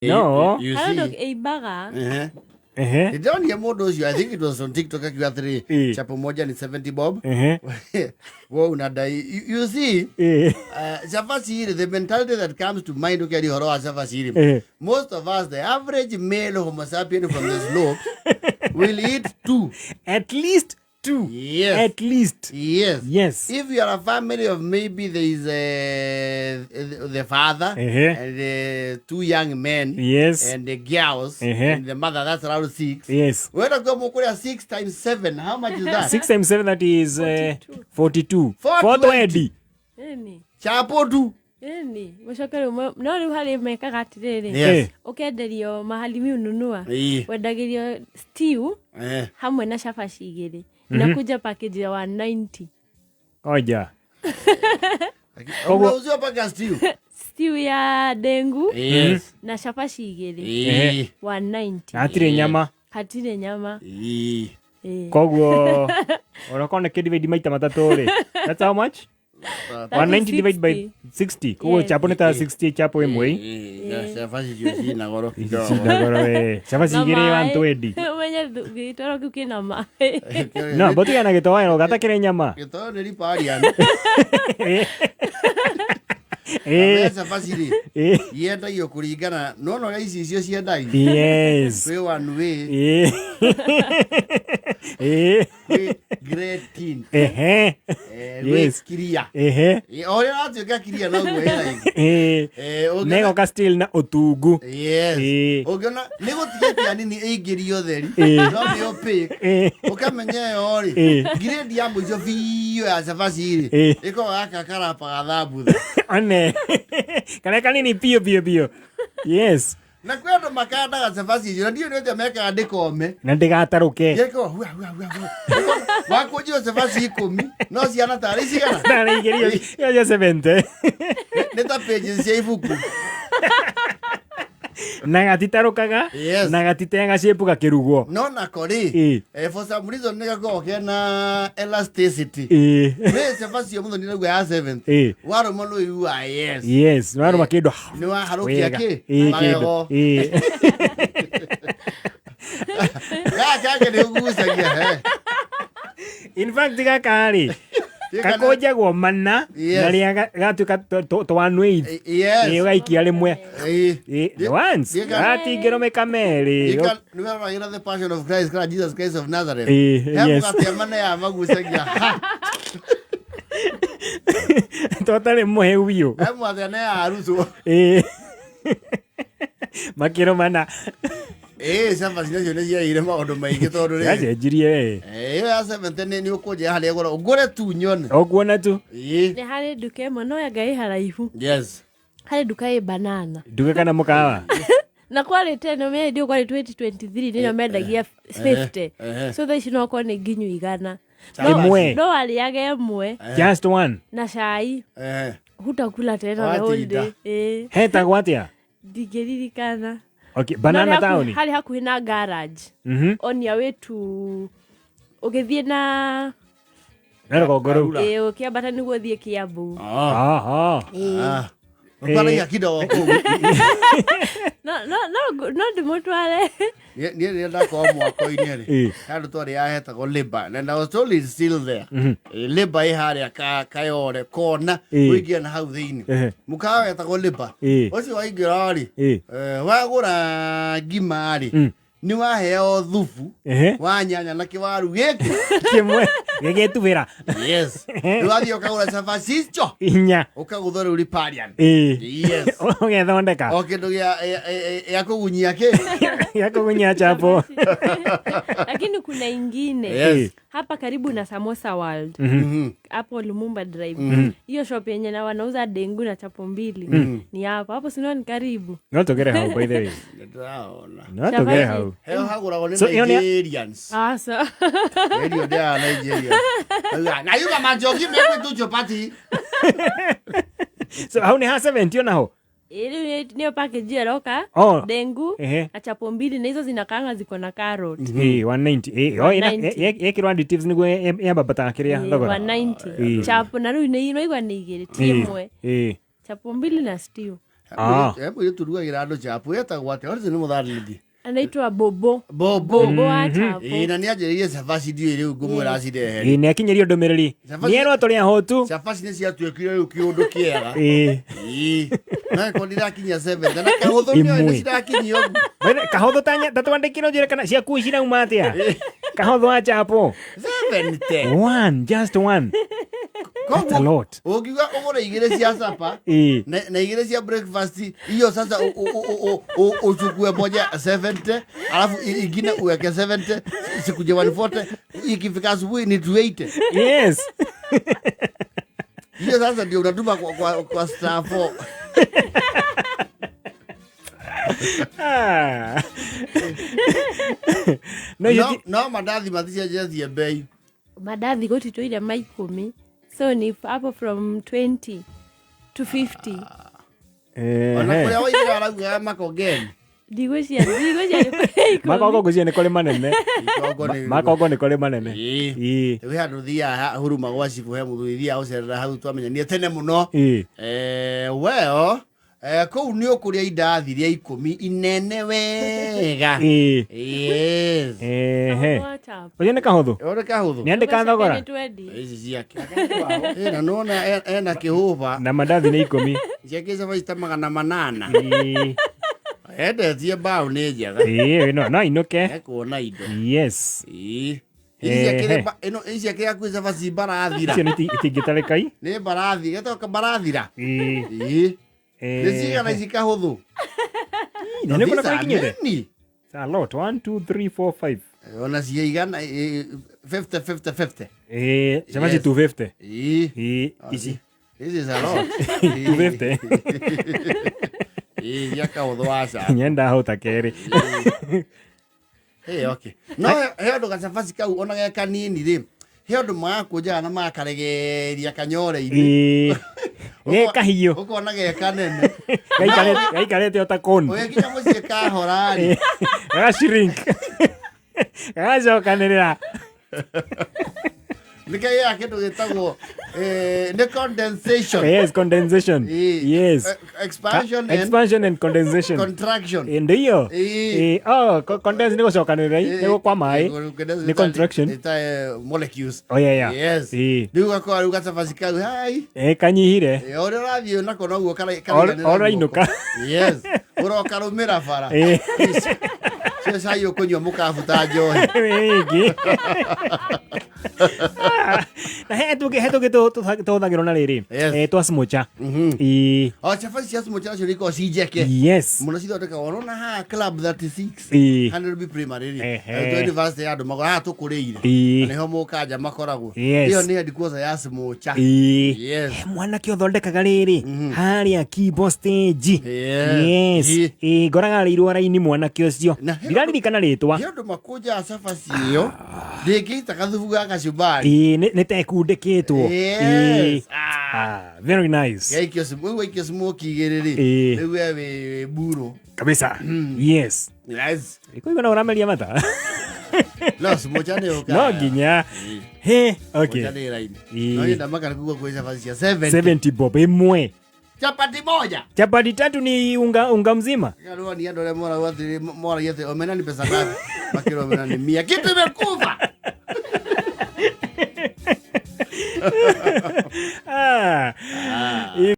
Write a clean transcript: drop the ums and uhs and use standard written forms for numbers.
No. You Harĩ ũndũ see. ĩimbaga. Ehe. Ehe. Nĩndĩronire mũndũ ũcio, I think it was on TikTok, akiuga atĩrĩ, chapo moja ni 70 bob. Wo unadai, you see, chapati rĩ, the mentality that comes to mind ũkĩaria ũhoro wa chapati rĩ, most of us, the average male homo sapien from the slope, will eat two. At least two. Yes. At least. Yes. Yes. If you are a family of maybe there is the father and the two young men and the girls and the mother, that's around six. Wenda kwa mukuria 6 times 7, how much is that? 6 times 7, that is 42. 420. 420. Ĩni. Chapo tu. Ĩni. Mũcoke rĩu no rĩu harĩ mekaga atĩrĩrĩ, ũkenderio mahali mi ununua, wendagĩrio stew hamwe na cabaci igĩrĩ, inakuja package ya 190. Oja. Unauziwa paka stew. Stew ya dengu na cabaci igĩrĩ, 190. Hatirĩ nyama. Hatirĩ nyama. Ĩĩ. Koguo onakorwo nĩ kĩdivide maita matatũ rĩ, that's how much? That is 190 divide by 60. 60. Koguo chapo nĩ ta 60 chapo ĩmwe. Na chapati icio cina goro kidogo. Cindagoro we. Cabaci Na igĩrĩ maĩ. 120. Ũmenye gĩtoro kĩu kĩna maĩ. No, botigana gĩtoero gatakĩrĩ nyama. Gĩtoero nĩ riparian. Chapati rĩ, yendagio kũringana nona ũrĩa ici icio ciendagio. Kwĩ one way, kwĩ great. Gwĩ kiria. O ũrĩa ũratuĩka kiria noguo ĩraigua. Negoka still na ũtungu. Yes. Ũngĩona nĩ gũtigĩtia nini ĩingĩrio theri, no nĩ opaque. Ũkamenya ĩyo rĩ, grade ya mũico biũ ya cabaci rĩ, ĩkoragwo gaka karapa gathambutha. One karĩa kanini biũ biũ biũ, yes. Na kwĩ andũ makandaga cabaci icio na ndiũĩ nĩ atĩa mekaga ndĩkome. Na ndĩgatarũke. Gĩkorwo hua hua hua hua. Wakũnjirwo cabaci 10 no ciana tarĩ cigana? Tarĩ igĩrĩ icio cia 70. Nĩ ta pages cia ibuku. Na gatitarũkaga. Na gatiteaga shape gakĩrugwo. No nako rĩ, for some reason nĩ gakoragwo kena elasticity. Nĩ cabaci ĩyo mũthoni naguo ya 70. Warũma nĩ ũiguaga yes. Yes, warũma kĩndũ. Nĩ waharũkia Wega. kĩ? Kĩndũ. Magego. Gaka kangĩ nĩ ũgucagia he. In fact gaka rĩ, gakũnjagwo mana na rĩa gatuĩka twa eighth. Ũgaikia rĩmwe. Once. Gatingĩrũmĩka merĩ. Nĩ weroragĩra The Passion of Christ kana Jesus Christ of Nazareth? He Yes. mũgate mana ya magucagia ha. Twatarĩ mũhĩu biũ. He mũgate na ya arutwo. Makĩrũmana. Cabaci nacio nĩ ciaire maũndũ maingĩ tondũ rĩ, Yacenjirie we. Ĩyo ya 70 nĩ ũkũnjĩra harĩa ngũra ngũre tu nyone. Ũkuona tu. Nĩ harĩ nduka ĩmwe no anga ĩ haraihu. Harĩ nduka ĩ banana. Nduka kana mũkawa? Na kwarĩ tene ũmenye ndio kwarĩ 2023 nĩrĩo mendagia 50. So thaa ici no okorwo nĩ nginyu 100. Ĩmwe. No warĩaga ĩmwe Just one. na cai. Hutakula tena the whole Watinda. day. Hetagwo atĩa? Ndingĩririkana. Okay, banana No, taũni. harĩ hakuhĩ na garage. On your way to ũgĩthiĩ na Na rũgongo rũu. Ĩĩ, ũkĩambata nĩguo ũthiĩ Kiambu. Ũkwaragia kidogo kũu. No ndĩmũtware. Niĩ rĩrĩa ndakorwo mwako-inĩ rĩ, handũ twarĩ yahetagwo Labour, and I was told it's still there. Labour ĩ harĩa Kayore kona ũingĩra na hau thĩinĩ. Mũkawa wetagwo Labour. Ũcio waingĩra rĩ, wagũra ngima rĩ, nĩ waheo thubu wa nyanya na kĩwaru gĩkĩ Kĩmwe gĩgĩtubĩra. Yes. Rĩu wathiĩ ũkagũra cabaci icio, Inya. ũkagũtha rĩu riparian. Yes. Ũgethondeka. O kĩndũ gĩa kũgunyia kĩ. Gĩa kũgunyia chapo. Lakini kuna ingine hapa karibu na Samosa World, hapo Lumumba Drive, hiyo shop yenye na wanauza dengu na chapo mbili ni hapo hapo, sinio ni karibu. No tũgere hau, by the way. Nĩndĩraona. No tũgere hau. Heo hagũragwo nĩ So, ĩyo nĩ- Nigerians. Asa. Radio ndĩa Nigeria. Na yuga manjoki mekwe tu chapati. So hau nĩ ha 70 onaho? Ili niyo package ĩroka dengu na chapo mbili, na hizo zinakaanga ziko na carrot. 190. Oh, 190. Yekĩrwo additives nĩguo yambambataga kĩrĩa thogora. 190 chapo, na rĩu nĩ iraigua nĩ igĩrĩ ti ĩmwe, chapo mbili na stew. Ah. Mũirĩtu ũrugagĩra andũ chapo etagwo atĩa? Ũcio nĩ mũtharĩrĩthi. Anaitwa Bobo. Bobo. Bobo wa chapo. Ĩĩ, na nĩ anjĩrĩirie cabaci, ndiũĩ rĩu ngũmwĩra acirehe. Ĩĩ, nĩ akinyerio ndũmĩrĩri. Cabaci- Nĩ erwo tũrĩ ahotu. Cabaci nĩ ciatuĩkire rĩu kĩũndũ kĩega. Ĩĩ. Ĩĩ. No ĩkorwo ndirakinyia 70 na kahũthũ nĩoĩ Ĩmwe. nĩ cirakinyia ũguo. Bene, kahotho ta twandĩkĩrwo njĩre kana ciaku cirauma atĩa? Kahotho wa chapo. 70. One, just one. That's a Koguo lot. ũngiuga ũgũre igĩrĩ cia sapa Ĩĩ. na igĩrĩ cia breakfast, hiyo sasa uchukue moja 70, alafu ingine uweke 70, sikuje 140, ikifika asubuhi ni 280. Yes. Hiyo sasa ndio unatuma kwa star 4. Ah. No, No, no mandathi maticenjetie bei. Mandathi gũtitũire ma 10, so ni hapo from 20 to 50. Ona Eh. kũrĩa waigĩra araugaga makongeni. Ndigwĩciria nĩ kũrĩ 10. Makongo ngwĩciria nĩ kũrĩ manene. Ikongo nĩ Makongo nĩ kũrĩ manene. Ĩĩ. Ĩĩ. Wĩ handũ thiaga huruma gwa cibũ, he mũthuri thiaga gũcerera hau, twamenyanie tene mũno. Ĩĩ. Well, kũu nĩ ũkũrĩa indathi rĩa 10 inene wega. Ĩĩ. Yes. Ehe. Kahũthũ wa chapo. Ũcio nĩ kahũthũ. Ũrĩ kahũthũ. Nĩ andĩka thogora. Nĩ twendi. Ici ciake. Na nona ena kĩhũba. Na mandathi nĩ 10. Ciake cabaci ta 800. Ĩĩ. Endetie mbaũ nĩ njega. Ĩĩ, no ainũke. Ekuona indo. Yes. Ĩĩ. Ehe. Ĩno ici ciake hakuhĩ cabaci mbarathira. Icio nĩ itingĩtarĩka i. Nĩ mbarathi, getagwo mbarathira. Ĩĩ. Ĩĩ. Nĩ cigana ici kahũthũ? Na nĩ kuona These are kũrĩa ikinyĩte? many. It's a lot. 1, 2, 3, 4, 5. Ona ciaigana 50 50 50. Ĩĩ, cabaci Yes. 250. Ĩĩ. Ĩĩ, ici. This is a lot. 250. Ĩĩ, cia kahũthũ wa ca. Nyenda hota kerĩ. Hey, okay. No he ũndũ gacabaci kau ona ge kanini rĩ, he ũndũ magakũnjaga na magakaregeria kanyore-inĩ. Ĩĩ. Ge kahiũ. Ũkona ge kanene. Gaikarĩte o ta cone. Ũgĩkinya mũciĩ kahora rĩ, Gagachrink. Gagacokanĩrĩra. Nĩ kagĩaga kĩndũ gĩtagwo nĩ condensation. Yes, condensation. Ĩĩ. Yes. Expansion and Expansion and condensation. contraction. Ĩĩ, ndiyo. Ĩĩ. Ĩĩ, oh, condense nĩ gũcokanĩrĩra i, nĩ gũkwa maĩ. Nĩ contraction. Ĩta molecules. Oh, yeah, yeah. Yes. Ĩĩ. Rĩu gakora rĩu gacabaci kau hai. Ĩĩ, kanyihire. Ĩĩ, ũrĩa ũrathiĩ nako noguo karaiganĩra Ũrainũka. guoko. Yes. Ũrokarũmĩra bara. Ĩĩ. Cio cai ũkũnyua mũkabuta njohi. Ĩngĩ. Na he tũngĩ tũhũthagĩrwo na rĩrĩ. Yes. Twa smocha. Ĩĩ. O cabaci cia smocha nacio nĩikoragwo ci njeke. Yes. Mũno cithondekagwo ũrona haha Club 36. Ĩĩ. Ha Nairobi Primary rĩ. Ehe. Arutwo university ya andũ magora haha tũkũrĩire. Ĩĩ. Na nĩho mũkanja makoragwo. Yes. Ĩyo nĩ headquarter ya smocha. Ĩĩ. Yes. He mwanake ũthondekaga rĩrĩ harĩa Kibo stage. Yes. Yes. Ĩĩ. Ĩĩ, ngoraga arĩirwo raini mwanake ũcio. Na he- Ndiraririkana rĩtwa. He ũndũ makũnjaga cabaci ĩyo ndĩngĩita gathubu ga kachumbari. Ĩĩ, nĩ ta ĩkundĩkĩtwo. Yes. Ĩĩ. Ah, very nice. Gaikio rĩu waikio smoki igĩrĩ rĩ, Ĩĩ. rĩu we wĩ mburo. Kabisa. Yes. Yes. Ĩkũigua no ũrameria mata. No smocha nĩ ũkaga. No nginya. He, okay. Smocha nĩ raini. Ĩĩ. No niĩ ndamaka nĩ kuga kwĩ cabaci cia 70. 70 bob ĩmwe. Chapati moja. Chapati tatu ni unga mzima. Karua ni andũ arĩa moragwo atĩrĩ, moragia atĩrĩ, omena ni pesa ngapi? Makĩrwo omena ni 100. Kitu imekufa. Ah.